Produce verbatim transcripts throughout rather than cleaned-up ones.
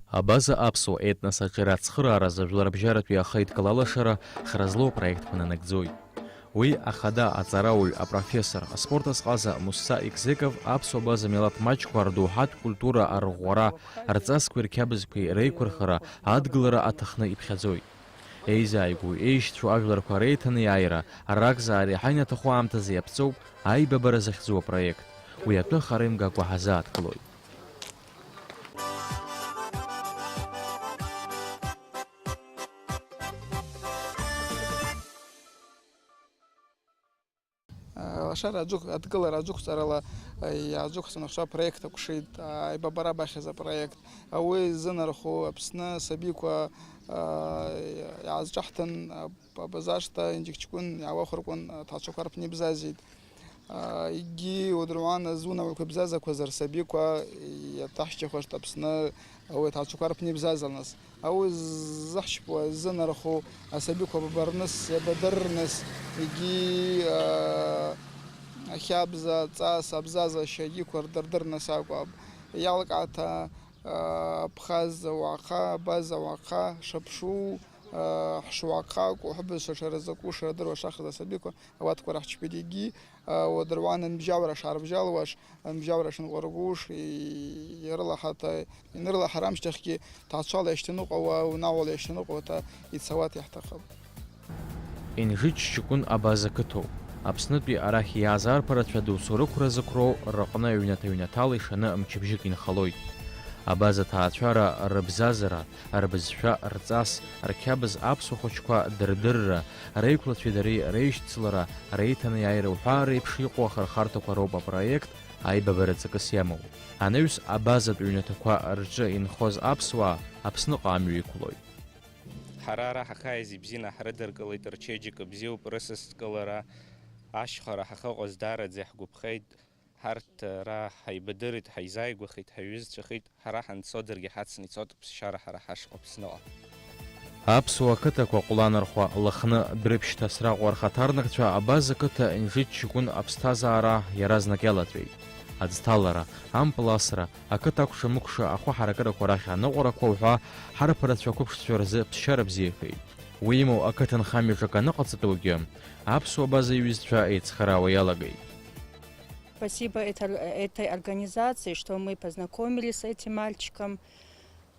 Абаза аԥсуа етнос аҿиара ацхырааразы жәларбжьаратәи ахеидкыла алашара хра злоу апроектқәа нанагӡоит. Уи ахада аҵарауаҩ, апрофессор, аспорт азҟаза Мусса Егзеков аԥсуа база милаҭ маҷқәа рдоуҳатә культура арӷәӷәара, рҵасқәеи рқьабзқәеи реиқәырхара, адгылара аҭахны иԥхьаӡоит. Еизааигәоу, еишьцәоу ажәларқәа реиҭанеиааира, ракзаара иаҳа инаҭаху аамҭазы иаԥҵоуп аибабара захьӡу апроект. Уи атәы хара имгакәа ҳазааҭгылоит. Лашара аӡыхә-, адкылара аӡыхәҵарала, а, иаазықәҵаны ахәшәа апроект акәшеит, аибабара бахьаз апроект. Уи ззынархо Аԥсны асабиқәа, а, иаазҿаҳҭын, аб-, абазашҭа Инџьык-ҷкәын иаауахәыркәын аҭаацәақәа рпны ибзазеит. А, егьи уадырҩаан азунагӏвақәа ибзазақәаз рсабиқәа иаҭаҳҷахуашт Аԥсны ауи аҭаацәақәа рпны ибзазалныс. Ауи ззаҳшьпуа, ззынарху асабиқәа бабарныс, иабадыррныс, егьи, а, ахьабза, аҵас, абзаза, ашьагьиқәа рдырдырныс акәаб. Иалкааҭа, а, Абхаз ауаха, Абаз ауаха, Шаԥшу, а, Ҳшуаха, Кәыҳәбыз, Шаҽаразакәу, Шарадыруа шахаз асабиқәа ауаткәа раҳчпит егьи, а, уадырҩаан анбжьалра шаарбжьалуаш, анбжьалра шынҟәаргуш, и-, ирылаҳаҭа-, инрылаҳар амшьҭахьгьы, ҭаацәала иашьҭаныҟәауа, унаҟәала иашьҭаныҟәауа ҭа-, ицауа иаҳҭахым. Инжыч ҷкәын Абаза қыҭоуп. Аԥснытәи арахь иааз арԥарацәа доусы рықәра зықәроу рыҟны ҩнаҭа-ҩнаҭала ишаны мчыбжьык инхалоит. Абаза ҭаацәара, рыбзазара, рбызшәа, рҵас, рқьабз аԥсуа хәыҷқәа дырдырра, реиқәлацәеи дареи реишьцылара, реиҭанеиааира уҳәа реиԥш иҟоу ахырхарҭақәа роуп апроект аибабара ҵакыс иамоу. Анаҩс абазатә ҩнаҭақәа рҿы инхоз аԥсуаа Аԥсныҟа амҩа иқәлоит. Ҳара ара ҳахааиз ибзианы ҳрыдыркылеит, рчеиџьыка бзиоуп, рысасдкылара, ашьхара ҳахьыҟаз даараӡа иаҳгәаԥхеит. Ҳарҭ ара ҳаибадырит, ҳаизааигәахеит, ҳаиҩызцәахеит, ҳара ҳанцо даргьы ҳацны ицот ԥсшьара ҳара ҳашҟа Аԥсныҟа. Аԥсуа қыҭақәа Ҟәланырхәа, Лыхны, Дәрыԥшь, Ҭасраҟәа рхаҭарнакцәа Абаза қыҭа Инжыч ҷкәын аԥсҭазаара иаразнак иалатәеит. Аӡҭалара, ампыласра, ақыҭа акәша-мыкәша ахәы ҳаракырақәа рахь аныҟәарақәа уҳәа ҳарԥарацәа ақәыԥшцәа рзы ԥсшьара бзиахеит. Уи имоу ақыҭанхамҩаҿ акы аныҟаҵатәугьы, аԥсуа Абаза иҩызцәа еицхыраауа иалагеит. Спасибо этой, этой организации, что мы познакомились с этим мальчиком.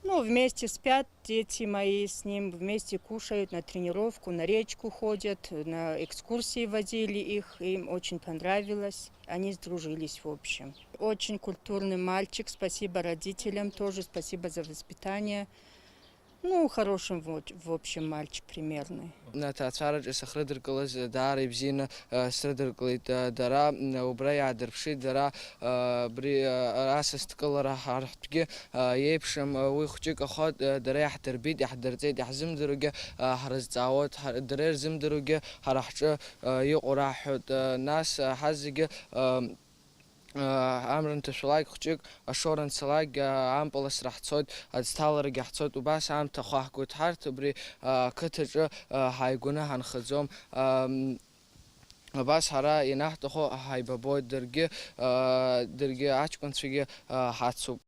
Ну, вместе спят дети мои с ним, вместе кушают, на тренировку, на речку ходят, на экскурсии возили их, им очень понравилось. Они сдружились, в общем. Очень культурный мальчик, спасибо родителям, тоже спасибо за воспитание. Ну, хороший, в, в общем, мальчик примерный. Аҭаацәараҿы сахрыдыркылаз даара ибзианы, э, срыдыркылеит, э, дара, м, убра иаадырԥшит, дара, э, абри, э, асасдкылара ҳарҭгьы, э, иеиԥшым, э, уи хәҷык ахоит, э, дара иаҳдырбеит, иаҳдырҵеит, иаҳзымдыругьы, э, ҳрызҵаауеит, ҳа-, дара ирзымдыругьы ҳара ҳҿы, э, иҟоу раҳҳәоит, э, нас, э, ҳазегьы, э, Амра анҭашәалак хәҷык, ашоура анцалак, ампыласра ҳцоит, аӡҭаларагьы ҳцоит, убас аамҭа ахәаҳгоит ҳарҭ, абри ақыҭаҿы ҳааигәаны ҳанхаӡом. Абас ҳара ианаҳҭаху ҳаибабоит, даргьы, даргьы аҷкәынцәагьы ҳацуп.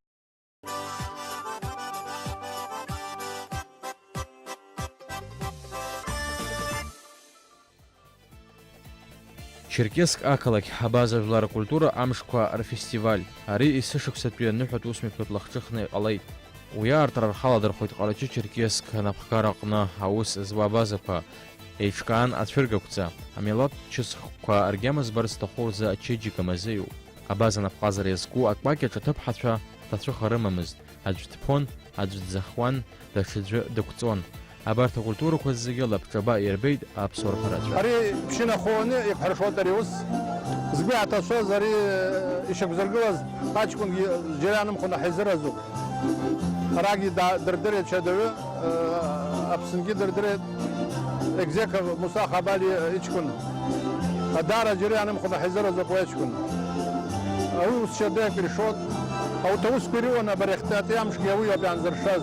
Черкесск ақалақь Абаза жәлар ркультура амшқәа рфестиваль. Ари есышықәсатәи аныҳәатә усмҩаԥгатә лахҿыхны иҟалеит. Уи аартра рхаладырхәит Ҟарачы-Черкесск анапхгара аҟны аус зуа абазақәа, еиҿкаан ацәыргақәҵа, амилаҭ чысхқәа ргьама збарц зҭаху рзы ачеиџьыка мазеиуп. Абаза анапҟазара иазку акәакь аҿы аҭыԥҳацәа ҭацәыха рымамызт, аӡә дԥон, аӡә дзахуан, даҽаӡәы дықәҵон. Абарҭ акультурақәа зегьы лабҿаба ирбеит аԥсуа рԥарацәа. Ари ԥшьынахоуаны иқәҳаршоит ари аус. Згәы иаҭашәаз ари ишьақәзыргылаз аҷкәынгьы џьара ианымхо наҳаизыразуп. Арагьы да-, дырдырит шьадоҩы, э, Аԥсынгьы дырдырит Егзеков Муса Хабали иҷкәын. Даара џьара ианымхо наҳаизыразуп уи аҷкәын. Уи ус шьадоҩык иршоит. Урҭ аусқәа ирыуан абарахьтәи амшгьы уи иоуп иаанзыршаз.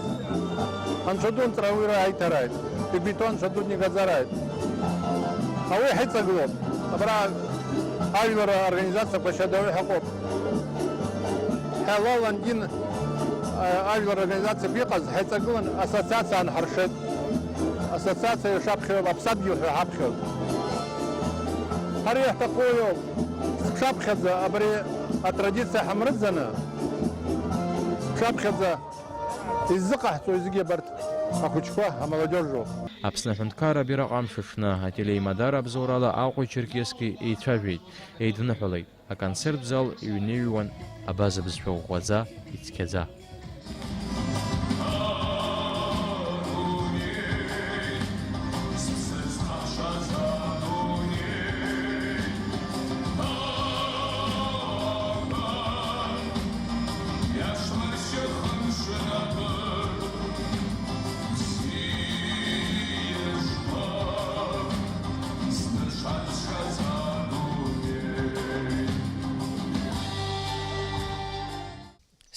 Анцәа ду нҵра уира аиҭараит. Игәы иҭоу Анцәа ду днигаӡараит. Ауи ҳаиҵагылоуп. Абра ажәлар организациақәа шьадоҩы ҳаҟоуп. Ҳәа лалан дин Ажәлар организациақәа иҟаз ҳаиҵагылан ассоциациа аанҳаршеит. Ассоциациа ишаԥхьоу, аԥсадгьыл ҳәа ҳаԥхьоит. Ҳара иаҳҭаху иоуп. Сыԥшаԥхьаӡа абри атрадициа ҳамрыӡаны, сыԥшаԥхьаӡа иззыҟаҳҵо зегьы абарҭ ахәыҷқәа, амолодежь роуп. Аԥсны аҳәынҭқарра абираҟ амш аҽны ателеимадара абзоурала Аҟәеи Черкески еицәажәеит, еидныҳәалеит. Аконцерт зал иҩныҩуан абаза бызшәа ӷәӷәаӡа, ицқьаӡа.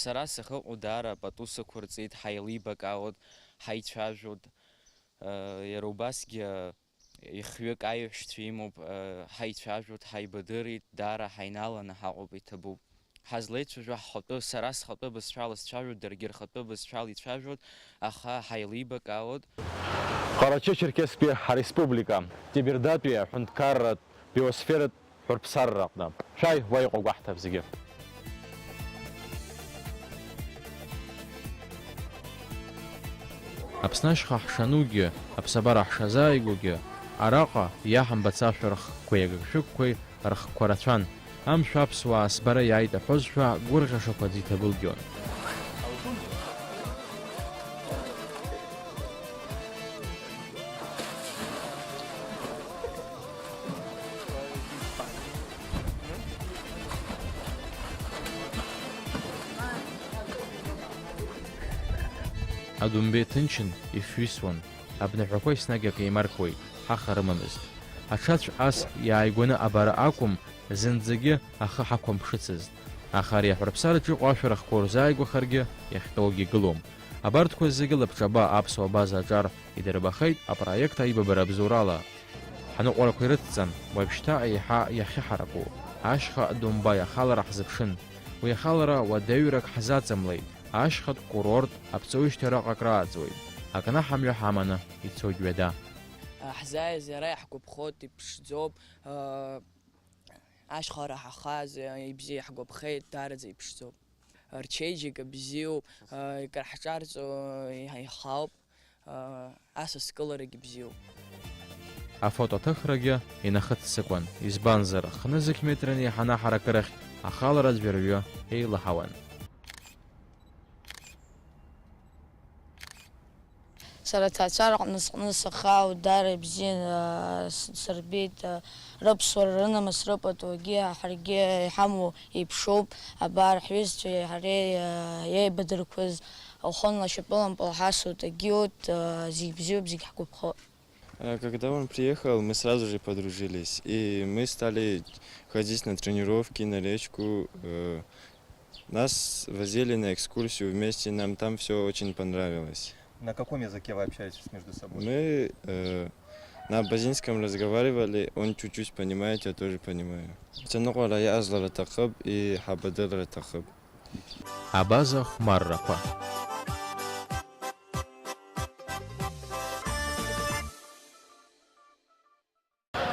Сара сахьыҟоу даара пату сықәырҵеит, ҳаилибакаауеит, ҳаицәажәоит, э, иара убасгьы, э, ихҩык аиҳәшьцәа имоуп, э, ҳаицәажәоит, ҳаибадырит, даара ҳаинааланы ҳаҟоуп, иҭабуп. Ҳазлеицәажәо ҳхатәы, сара схатәы бызшәала сцәажәоит, даргьы рхатәы бызшәала ицәажәоит, аха ҳаилибакаауеит. Ҟарачы-Черкесктәи ҳареспублика, Ҭебердатәи аҳәынҭқарратә биосфератә ҳәырԥсарра аҟны. Шәааи, уа иҟоу гәаҳҭап зегьы. Аԥсны ашьха ҳшанугьы, аԥсабара ҳшазааигәоугьы, араҟа иаҳамбац ашәархқәеи агыгшәыгқәеи рыхқәа рацәан. Амшә аԥсуаа сбара иааит аҳәозшәа, гәырӷьашақәа аӡы иҭабылгьон. Адомбеи ҭынчын, ифҩысуан. Абнаҳәақәа еснагь акы еимаркуеит, ҳаха рымамызт. Аҽацә ас иааигәаны абара акәым, зынӡагьы ахы ҳақәымԥшыцызт. Аха ари аҳәырԥсараҿ иҟоу ашәарахқәа урзааигәахаргьы, иахьтәоугьы гылом. Абарҭқәа зегьы лабҿаба аԥсуа база аҿар идырбахеит апроект аибабара абзоурала. Ҳныҟәарақәа ирыдҵан, уажәшьҭа еиҳа иахьыҳараку, ашьха Домбаи ахалара ҳзыԥшын. Уи ахалара уадаҩрак ҳзаҵамлеит, ашьхатә курорт аԥҵоижьҭеи араҟа акрааҵуеит, акнаҳамҩа ҳаманы ицоит ҩада. Ҳзааиз иара иаҳгәаԥхоит, иԥшӡоуп, ашьхара ҳахаз ибзиа иаҳгәаԥхеит, даараӡа иԥшӡоуп. Рчеиџьыка бзиоуп, икарҳҿарҵо иаҳауп, асаскыларагьы бзиоуп. Афотоаҭыхрагьы инахыццакуан, избанзар, хнызқь метр анеиҳа анаҳаракырахь ахалара аӡәырҩы еилаҳауан. Сара аҭаацәара аҟны сҟны сахьаау даара ибзиан, аа, с-, сырбеит, аа, рыԥсуара, рынамыс рыпатугьы ҳаргьы иҳамоу еиԥшуп. Абар, ҳҩызцәеи ҳареи, аа, еибадырқәаз, ухон лашьапылампыл ҳасут, агьиут, аа, зегь бзиоуп, зегь ҳгәаԥхоит. Э, когда он приехал, мы сразу же подружились, и мы стали ходить на тренировки, на речку, э, Нас возили на экскурсию вместе, нам там всё очень понравилось. На каком языке вы общаетесь между собой? Мы, э, на абазинском разговаривали, он чуть-чуть понимает, я тоже понимаю. Ҳҭаныҟәара иаазлар аҭахуп, иҳабадырра аҭахуп. Абаза хәмаррақәа.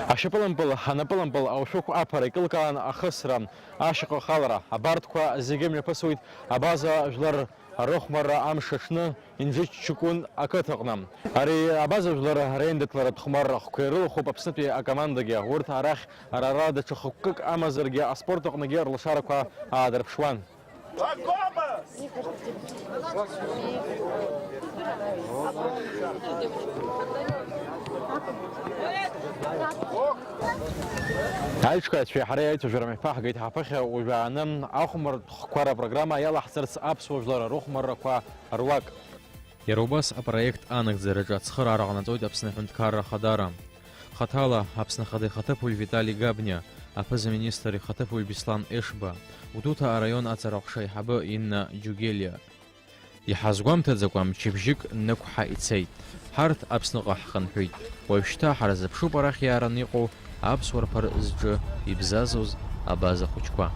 Ашьапылампыл, анапылампыл, аушәықә аԥара икылкаан ахысра, ашьаҟа ахалара, абарҭқәа зегьы мҩаԥысуеит абаза жәлар рыхәмарра амш аҽны Инжич-Чукун ақыҭаҟны. Ари абаза жәлар реиндаҭларатә хәмарра ахқәа ирылахәуп Аԥснытәи акомандагьы. Урҭ арахь ара-ара даҽа хықәкык амазаргьы аспорт аҟныгьы рлашарақәа аадырԥшуан. Аиҿкааҩцәеи ҳареи аицәажәара мҩаԥаҳгеит ҳаԥыхьа уажәааны ахәмарра хәқәа рпрограмма иалаҳҵарц аԥсуа жәлар рыхәмаррақәа руак. Иара убас апроект анагӡараҿы ацхыраара ҟанаҵоит Аԥсны Аҳәынҭқарра Ахадара. Хаҭала Аԥсны Ахада ихаҭыԥуаҩ Витали Габниа, аԥыза-министр ихаҭыԥуаҩ Беслан Ешба, Гәдоуҭа араион аҵара аҟәша аиҳабы Инна Џьугелиа. Иҳазгәамҭаӡакәа мчыбжьык нықәҳа ицеит. Ҳарҭ Аԥсныҟа ҳхынҳәит. Уажәшьҭа ҳарзыԥшуп арахь иаараны иҟоу аԥсуа рԥар зҿы ибзазоз абаза хәыҷқәа.